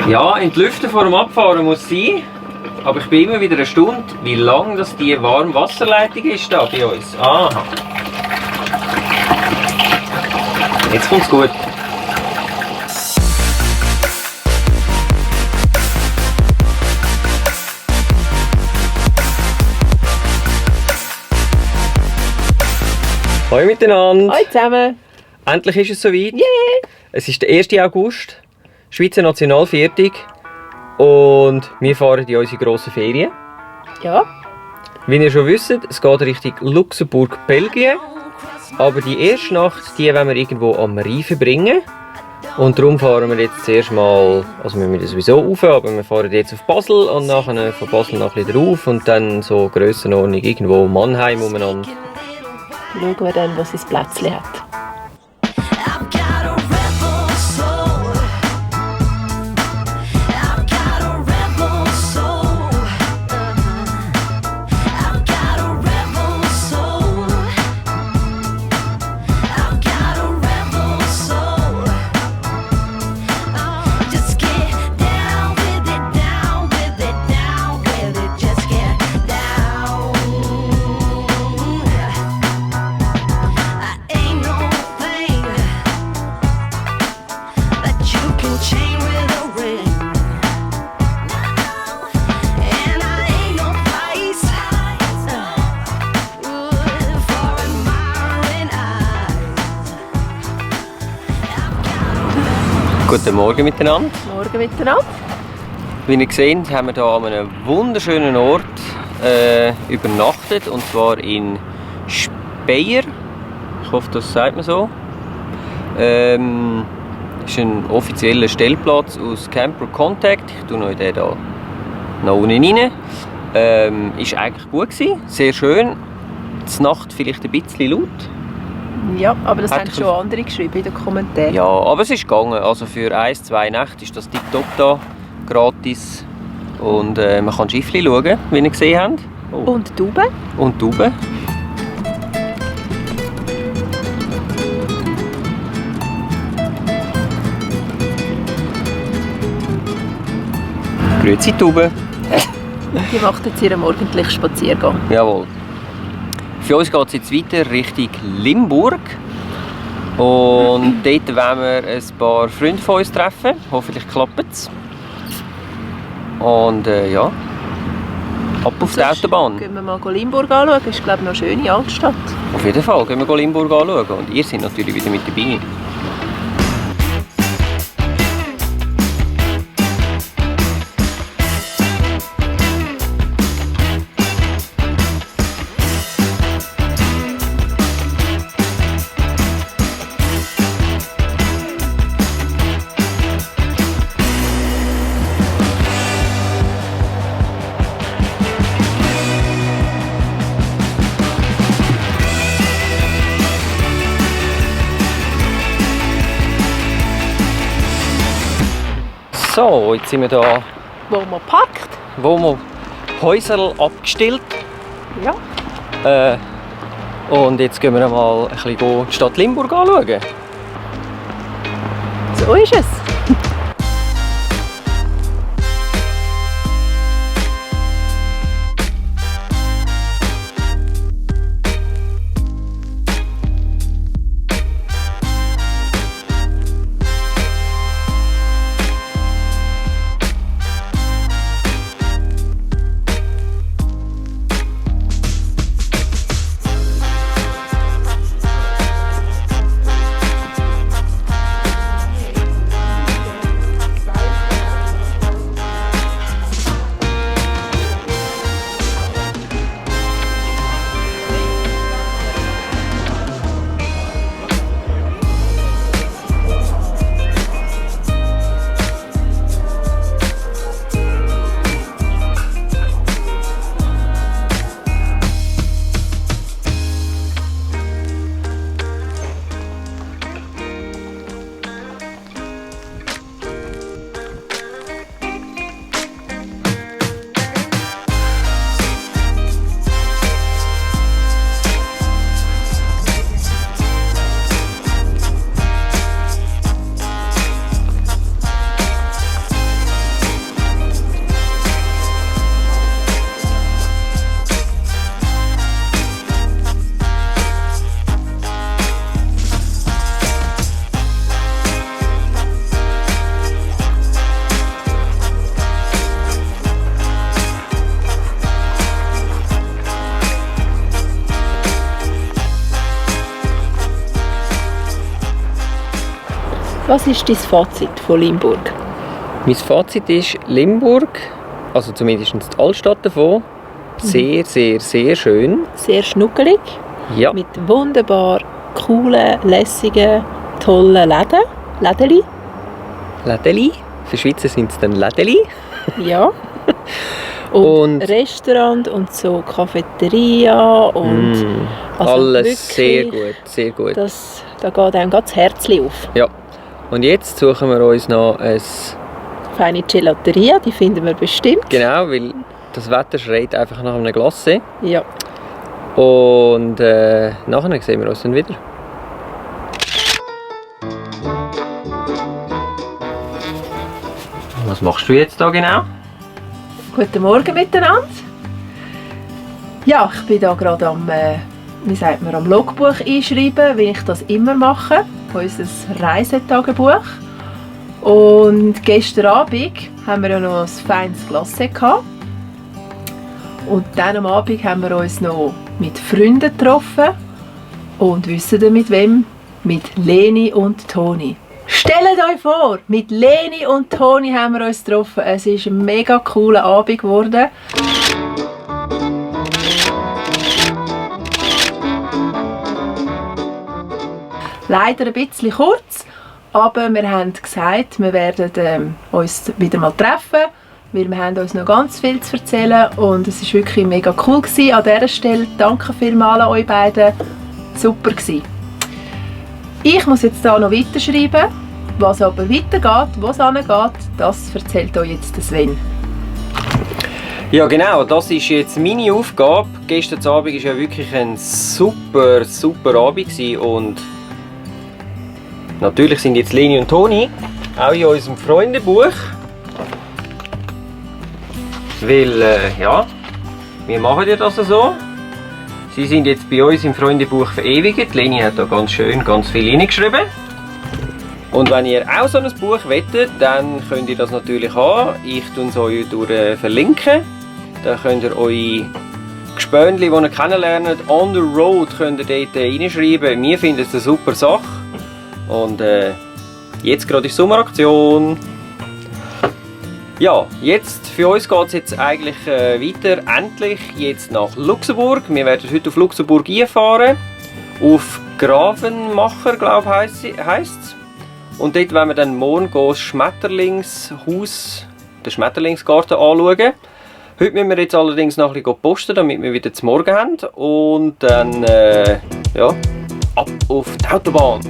Ja, entlüften vor dem Abfahren muss sein. Aber ich bin immer wieder erstaunt, wie lang das die Warmwasserleitung ist da bei uns. Aha. Jetzt kommt's gut. Hallo miteinander! Hallo zusammen! Endlich ist es soweit. Yeah. Es ist der 1. August, Schweizer Nationalviertag und wir fahren in unsere grossen Ferien. Ja. Wie ihr schon wisst, es geht Richtung Luxemburg, Belgien. Aber die erste Nacht, die wollen wir irgendwo am Rhein verbringen. Und darum fahren wir jetzt zuerst mal, also wir müssen sowieso rauf, aber wir fahren jetzt auf Basel und nachher von Basel noch wieder rauf und dann so Grössenordnung irgendwo Mannheim umeinander. Schauen wir dann, was sein Plätzchen hat. Guten Morgen miteinander. Morgen miteinander. Wie ihr seht, haben wir hier an einem wunderschönen Ort übernachtet, und zwar in Speyer. Ich hoffe, das sagt man so. Das ist ein offizieller Stellplatz aus Camper Contact. Ich tue euch den hier nach unten rein. Ist eigentlich gut gewesen, sehr schön. Die Nacht vielleicht ein bisschen laut. Ja, aber das haben schon andere geschrieben in den Kommentaren. Ja, aber es ist gegangen. Also für 1-2 Nächte ist das tiptop da, gratis. Und man kann Schiffli schauen, wie ihr gesehen habt. Oh. Und Tauben. Und Tauben. Grüezi Tauben. Die macht jetzt ihren morgendlichen Spaziergang. Jawohl. Für uns geht es jetzt weiter Richtung Limburg. Und dort wollen wir ein paar Freunde von uns treffen. Hoffentlich klappt es. Und ja, ab auf die Autobahn. Gehen wir mal Limburg anschauen. Das ist, glaube ich, noch eine schöne Altstadt. Auf jeden Fall gehen wir Limburg anschauen. Und ihr seid natürlich wieder mit dabei. So, jetzt sind wir hier, Wo man packt. wo wir Häuserl abgestellt. Ja. Und jetzt gehen wir mal ein bisschen die Stadt Limburg anschauen. So ist es. Was ist dein Fazit von Limburg? Mein Fazit ist, Limburg, also zumindest die Altstadt davon, sehr, sehr, sehr schön. Sehr schnuckelig, Ja. mit wunderbar coolen, lässigen, tollen Lädeli. Lädeli. Für Schweizer sind es dann Lädeli. Ja. Und Restaurant und so Cafeteria und also alles wirklich, sehr gut, sehr gut. Da geht einem ganz das Herzchen auf. Ja. Und jetzt suchen wir uns noch ein... Feine Gelateria, die finden wir bestimmt. Genau, weil das Wetter schreit einfach nach einem Glacé. Ja. Und nachher sehen wir uns dann wieder. Was machst du jetzt da genau? Guten Morgen miteinander. Ja, ich bin da gerade am, wie sagt man, am Logbuch einschreiben, wie ich das immer mache. Unser Reisetagebuch. Und gestern Abend haben wir ja noch ein feines Glacé gehabt. Und dann am Abend haben wir uns noch mit Freunden getroffen. Und wissen ihr mit wem? Mit Leni und Toni. Stellt euch vor, mit Leni und Toni haben wir uns getroffen. Es ist ein mega cooler Abend geworden. Leider ein bisschen kurz, aber wir haben gesagt, wir werden uns wieder mal treffen, weil wir haben uns noch ganz viel zu erzählen und es war wirklich mega cool gewesen. An dieser Stelle danke vielmals an euch beiden, super gewesen. Ich muss jetzt hier noch weiterschreiben, was aber weitergeht, wo es hingeht, das erzählt euch jetzt Sven. Ja genau, das ist jetzt meine Aufgabe. Gestern Abend war ja wirklich ein super, super Abend gewesen und natürlich sind jetzt Leni und Toni auch in unserem Freundebuch. Weil, ja, wir machen ja das so. Sie sind jetzt bei uns im Freundebuch verewigt. Leni hat da ganz schön ganz viel hineingeschrieben. Und wenn ihr auch so ein Buch wettet, dann könnt ihr das natürlich haben. Ich tue es euch verlinken. Dann könnt ihr eure Gespönchen, die ihr kennenlernt, on the road, könnt ihr dort reinschreiben. Wir finden es eine super Sache. Und jetzt gerade ist Sommeraktion. Ja, jetzt für uns geht es jetzt eigentlich weiter, endlich jetzt nach Luxemburg. Wir werden heute auf Luxemburg einfahren, auf Gravenmacher, glaube ich, heisst es. Und dort werden wir dann morgen das Schmetterlingshaus, den Schmetterlingsgarten anschauen. Heute müssen wir jetzt allerdings noch ein bisschen posten, damit wir wieder zum Morgen haben. Und dann, ja, ab auf die Autobahn.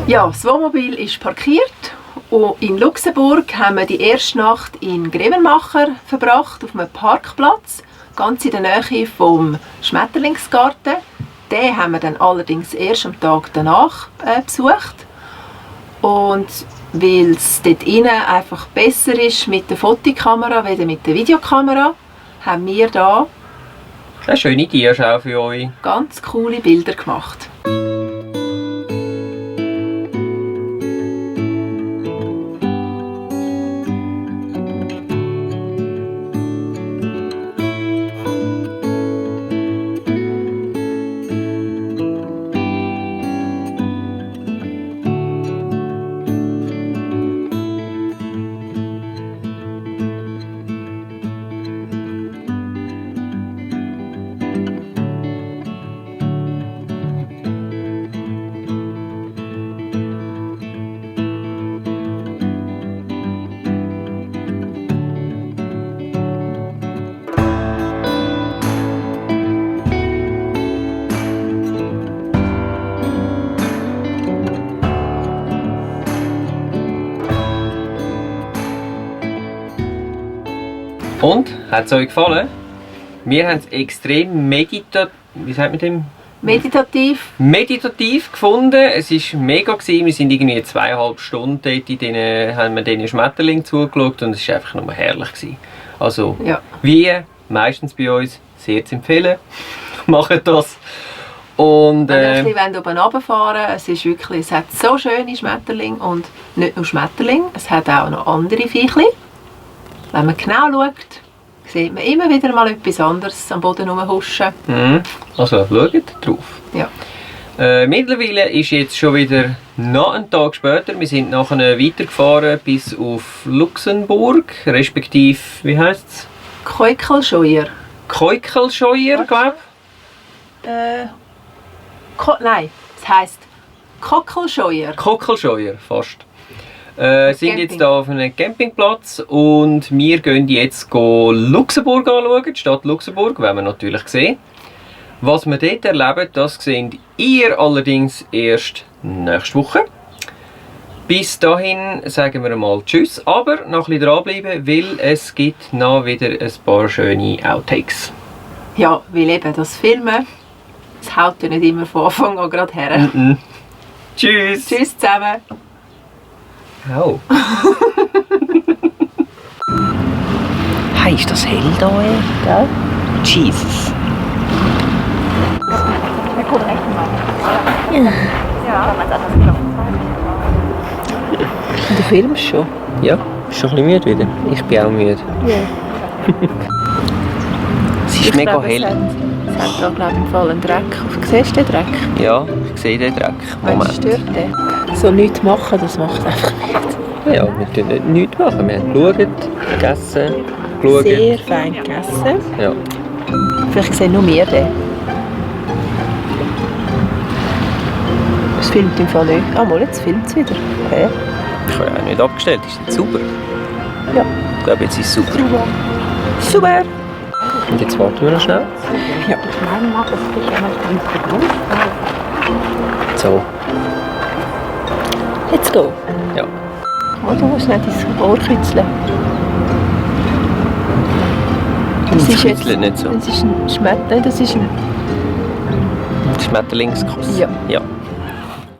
Ja, das Wohnmobil ist parkiert und in Luxemburg haben wir die erste Nacht in Grevenmacher verbracht, auf einem Parkplatz, ganz in der Nähe vom Schmetterlingsgarten. Den haben wir dann allerdings erst am Tag danach besucht. Und weil es dort innen einfach besser ist mit der Fotokamera als mit der Videokamera, haben wir da eine schöne Tierschau für euch. Ganz coole Bilder gemacht. Und? Hat es euch gefallen? Wir haben es extrem wie sagt man dem? Meditativ. Meditativ gefunden. Es war mega gewesen. Wir sind irgendwie 2,5 Stunden dort haben wir den Schmetterling zugeschaut und es war einfach nur herrlich gewesen. Also, Ja. wie meistens bei uns, sehr zu empfehlen. Macht das. Und, Wenn ihr ein bisschen oben runterfahren wollt, es hat so schöne Schmetterlinge und nicht nur Schmetterlinge, es hat auch noch andere Viechli. Wenn man genau schaut, sieht man immer wieder mal etwas anderes am Boden rumhuschen. also schaut drauf. Ja. Mittlerweile ist jetzt schon wieder noch ein Tag später. Wir sind nachher weitergefahren bis auf Luxemburg, respektive, wie heisst es? Keukelscheuer. Keukelscheuer, glaube ich. Nein, es heisst Kockelscheuer. Kockelscheuer, fast. Sind jetzt hier auf einem Campingplatz und wir gehen jetzt Luxemburg anschauen, die Stadt Luxemburg, werden wir natürlich sehen. Was wir dort erleben, das seht ihr allerdings erst nächste Woche. Bis dahin sagen wir mal Tschüss, aber noch ein bisschen dranbleiben, weil es gibt noch wieder ein paar schöne Outtakes. Ja, weil eben das Filmen, das haut ja nicht immer von Anfang an gerade her. Tschüss! Tschüss zusammen! Au. Hey, ist das hell da, ey? Gell? Jesus. Du filmst schon? Ja, bist schon ein bisschen müde wieder. Ich bin auch müde. Ja. Es ist mega hell. Es hat da, glaube ich, im Fall einen Dreck. Siehst du den Dreck? Ja, ich sehe den Dreck. Moment. Stört den? So nichts machen, das macht einfach nichts. Ja, wir tun nichts machen. Wir haben geschaut, gegessen, geschaut. Sehr fein gegessen. Ja. Vielleicht sehen nur wir den. Es filmt im Fall nicht. Ah, mal, jetzt filmt es wieder. Okay. Ich habe ja auch nicht abgestellt. Ist jetzt super? Ja. Ich glaube, jetzt ist es super. Super! Und jetzt warten wir noch schnell. Ja. So. Let's go! Ja. Oh, du musst nicht dein Ohr kützeln. Das ist jetzt nicht so. Das ist ein Schmetterling, das ist ein... Schmetterlingskuss. Ja. Ja.